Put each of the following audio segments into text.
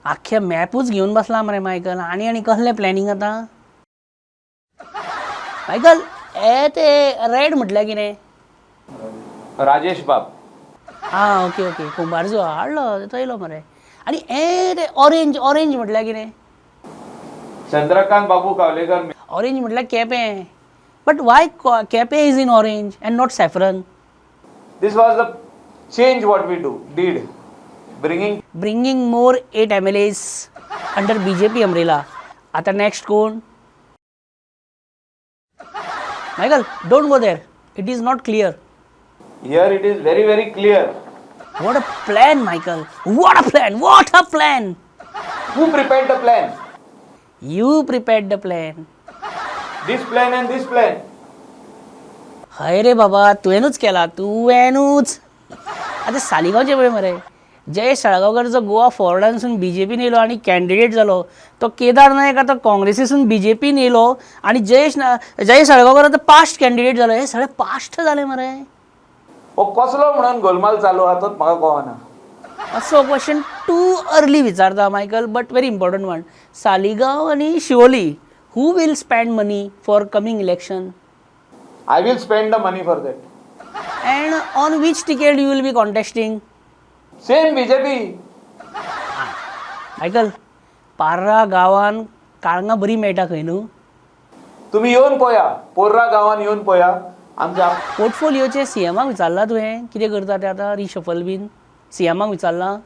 आख्खे मॅपूच घेवन बसला मरे मायकल. आनी आनी कसलें प्लॅनिंग आतां मायकल? हे ते रेड म्हटल्यार कितें? राजेश बाब. आं, ओके ओके, कुंभारजुआ हाडलो तो येयलो मरे. आनी हे ते ऑरेंज, ऑरेंज म्हटल्यार कितें? चंद्रकांत बाबू कावलेकर. ऑरेंज म्हटल्यार Quepem. But why Quepem is in orange and not saffron? This was the change what we do did bringing. Bringing more 8 MLAs under BJP umbrella. आता नेक्स्ट कोण? Michael, don't go there, it is not clear. Here it is very very clear. What a plan, Michael, what a plan, what a plan. Who prepared the plan? You prepared the plan. This plan and this plan. हय रे बाबा, तुवेंनूच केला, तुवेंनूच. आतां सालिगांवचें पळय मरे, जयेश साळगांवकर जो गोवा फॉरवर्डानसून बीजेपीन येयलो आनी कॅन्डिडेट जालो, तो केदार नायक आतां काँग्रेसीसून बीजेपीन येयलो आनी जयेश साळगांवकर आतां पास्ट कॅन्डिडेट जालो. हे सगळे पास्ट जाले मरे. हो कसलो म्हणून गोलमाल चालू आहा तोच म्हाका कळना. असो क्वेश्चन टू अर्ली विचारता Michael, but very important one. Saligao आनी Siolim, who will spend money for coming election? I will spend the money for that. And on which ticket you will be contesting? Same BJP. Michael, Parra गांवान काळंगां बरी मेळटा खंय न्हू? तुम्ही येवन पळया, पोर्रा गांवान येवन पळया आमच्या. पोर्टफोलियोचे सीएमाक विचारलां तुवें, कितें करता ते आतां, रिशफल बीन सीएमाक विचारलां?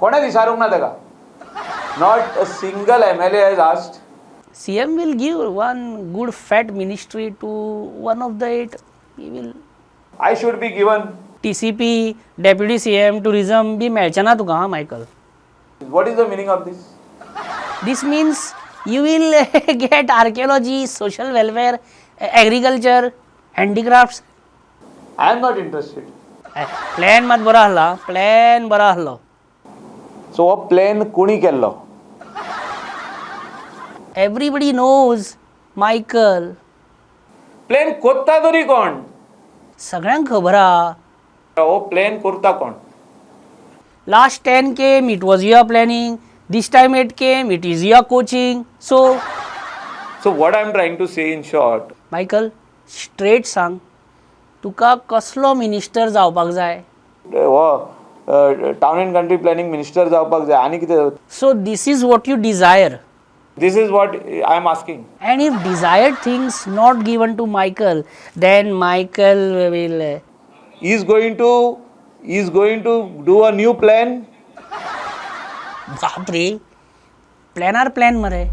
कोणें विचारूंक ना ताका. Not a single MLA has asked. CM will give one good fat ministry to one of the eight. He will. I should be given. TCP, deputy CM, tourism B मेळचें ना तुका आं Michael. What is the meaning of this? This means you will get archaeology, social welfare, agriculture, handicrafts. I am not interested. Plan मात बरो आसलो, plan बरो आसलो. So हो प्लॅन कोणी केल्लो? Everybody knows, Michael. Plan कोत्ता तरी कोण? सगळ्यांक खबर आहा. हो प्लॅन करता कोण? Last 10 came, it was your planning. This time 8 came, it is your coaching. So So what I am trying to say in short? Michael, straight सांग, तुका कसलो मिनिस्टर जावपाक जाय? हो town and country planning minister जावपाक जाय आनी कितें. So this is what you desire? This is what I am asking. And if desired things not given to Michael, then Michael will Is going to do a new plan. बापरे, प्लॅनार plan मरे.